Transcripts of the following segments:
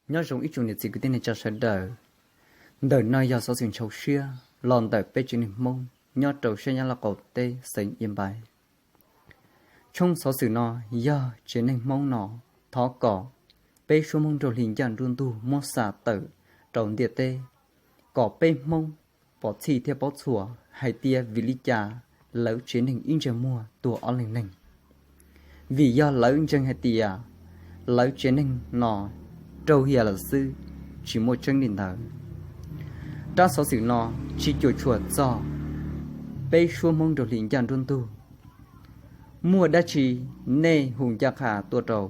Nyob zoo ib tsoom niam txiv kwv tij neej tsa sawv daws. Ntawm no yog xov xwm ntshaus siab los ntawm peb tsev neeg Hmoob nyob rau sab Nyab Laj qaum teb xeev Yia Npais. Tshooj xov xwm no yog tsev neeg Hmoob no thov kom peb suab Hmoob nraug hli ncaj nruab ntug muab xa tawm rau ntiaj teb, kom peb Hmoob pom txhij thiab paub txhua hais tias vim li cas lawv tsev neeg ib ntsej muag tuag ob leeg neeg. Vim yog lawv ntseeg hais tias lawv tsev neeg no raug hia lawm xwb, tsis muaj tseeb li ntawd. Rab xov xwm no tsis cuam tshuam txog peb suab Hmoob nraug hli ncaj nruab ntug. Muaj dab tsi nej hu ncaj qha tuaj rau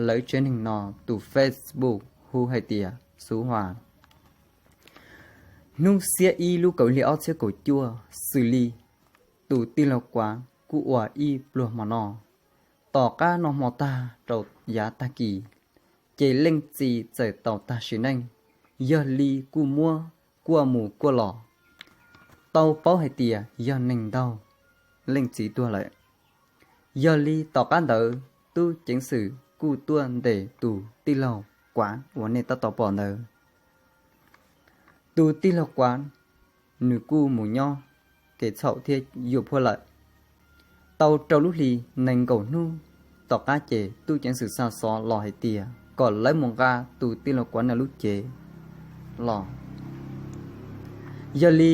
lawv tsev neeg no tus Facebook hu hais tias Xuv Hua. Hnub xiab ib lub kaum ib hli ob txhiab kaum cuaj xws li tus tij laug Kuav kuj ua ib pluag hmo no. Tom qab noj hmo tag rau yav tag kis, ces leej txiv txawm tau tag sim neej, yog li kuj muab kuaj mus kuaj los, tau paub hais tias yog neeg ntaug, leej txiv tuag lawm. Yog li tom qab ntawd tub ceev xwm kuj tuaj ntes tus tij laug Kuav uas nej tab tom pom ntawd. Tus tij laug Kuav nws kuj mus nyob kev txhaum thiab yuam phuaj lawm. Tau rau lub hli nees nkaum hnub tom qab ces tub ceev xwm xa xov los hais tias kom lawv mus nqa tus tij laug Kuav no lub cev los. Yog li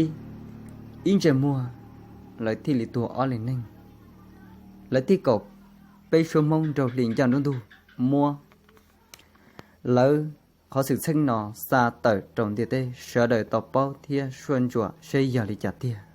ib ntsej muag lawv thiaj li tuag ob leeg neeg. Lawv thiaj kom peb suab Hmoob nraug hli ncaj nruab ntug muab lawv qhov xwm txheej no xa tawm rau ntiaj teb sawv daws tau paub thiab soj ntsuam seb yog li cas tiag.